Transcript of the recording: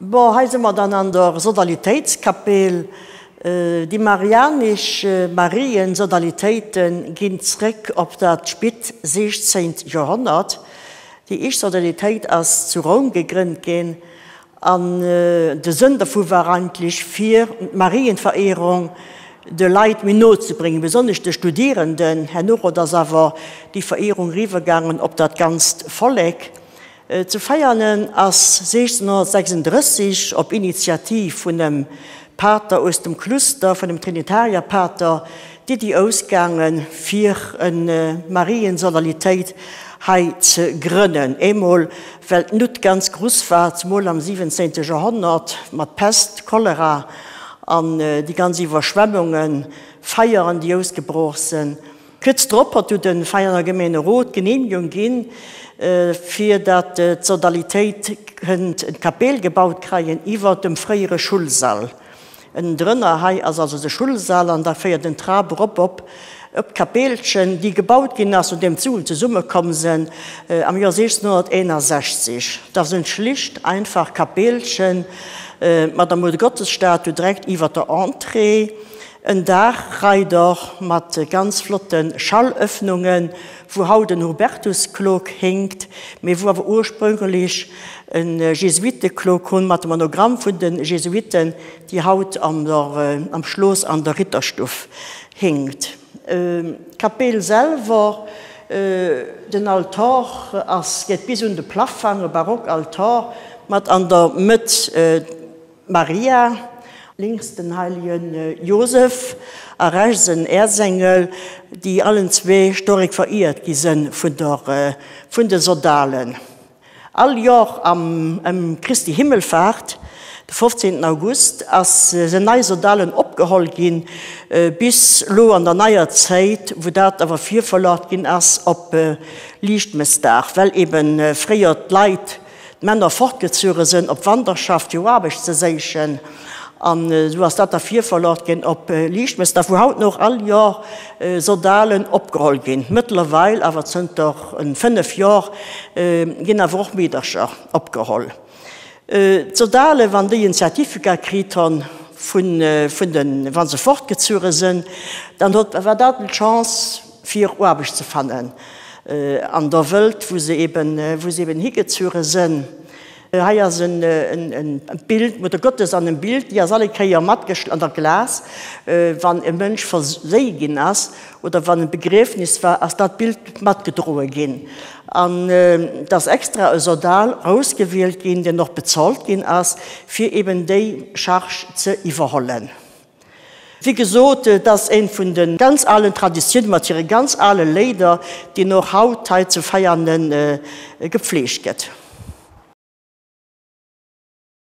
Bon, hei si mer dann an der Sodalitéitskapell. Déi marianesch Mariensodalitéite ginn zréck op dat spit siechzéint Joerhonnert. Déi éischt Sodalitéit ass zu Roum gegrënnt ginn an de Sënn dervu war eigentlech fir d'Marienverehrung de Leit méi no ze bréngen, besonnesch de Studierenden. Herno ass awer déi Verehrung eriwwergaangen op dat ganzt Vollek. Zu Veianen ass 1636 op Initiativ vun em Pater aus dem Kluster, vun em Trinitarierpater, d'Iddi ausgaangen, fir en Mariensodalitéit hei ze grënnen. Eemol well d'Nut ganz gruss war, zemol am 17. Joerhonnert mat Pest, Cholera an déi ganz Iwwerschwemmungen, Feieren, déi ausgebrooch sen. Kuerz drop hott du de Veianer Gemeenerot d'Genehmigung ginn, fir dat d'Sodalitéit kënnt en Kapeel gebaut kreien iwwer dem fréiere Schullsall. Ënnendrënner hei ass also de Schullsall an da féiert en Trap erop op d'Kapeelchen, déi gebaut ginn ass, nodeem d'Suen zesummekomm sen, am Joer 1661. Dat ass en schlicht einfach Kapeelchen mat der Muttergottesstatue direkt iwwer der Entrée. En Daachreider mat ganz flotte Schallöffnungen, wou haut en Hubertusklok hinkt, mee wou awer ursprüngelech e Jesuiteklok hunn mat dem Monogramm vun de Jesuiten, déi haut am Schloos an der Ritterstuff hinkt. D'Kapell selwer, den Altor ass, geet bis un de Plaffang, e Barockaltor mat an der Mëtt Maria, lénks den heilege Josef a rechts en Äerzengel, déi allen zwee storek veriert gi sënn vun de Sodalen. All Jor am ëm Christi Himmelfahrt, de 15 August, ass sen nei Sodalen opgeholl ginn, bis lo an der neier Zéit, wou dat awer virverlagt ginn ass op Liichtmëssdag, well eben fréier d'Leit d'Männer fortgezuere sënn op Wanderschaft fir Aarbecht ze séichen, an esou ass dat da virverlort ginn op Liichtmëssdag, wou haut nach all Jor Sodalen opgeholl ginn. Mëttlerweil awer zënter en 5 Jor ginn awer och Meedercher opgeholl. D'Sodalen, wann déi en Certificat kritt honn vun vun den, wa se fortgezuere sënn, dann hott war dat d'Chance fir Aarbecht ze fannen an der Wëlt, wou se eben, wou se eben higezure sënn. Hei ass en Bild, d'Mutter Gottes an em Bild, déi ass alle Kéier matgeschl an der Glas, wann e Mënsch verséi ginn ass oder wann e Begriefnis war, ass dat Bild matgedroe ginn. An et ass extra e Sodal rausgewielt ginn, deen och bezolt ginn ass, fir eben déi Charge ze iwwerhollen. Wéi gesot, et ass een vun de ganz alen Traditiounen mat hire ganz ale Léider, deen och haut hei zu Veianen gepflegt gëtt.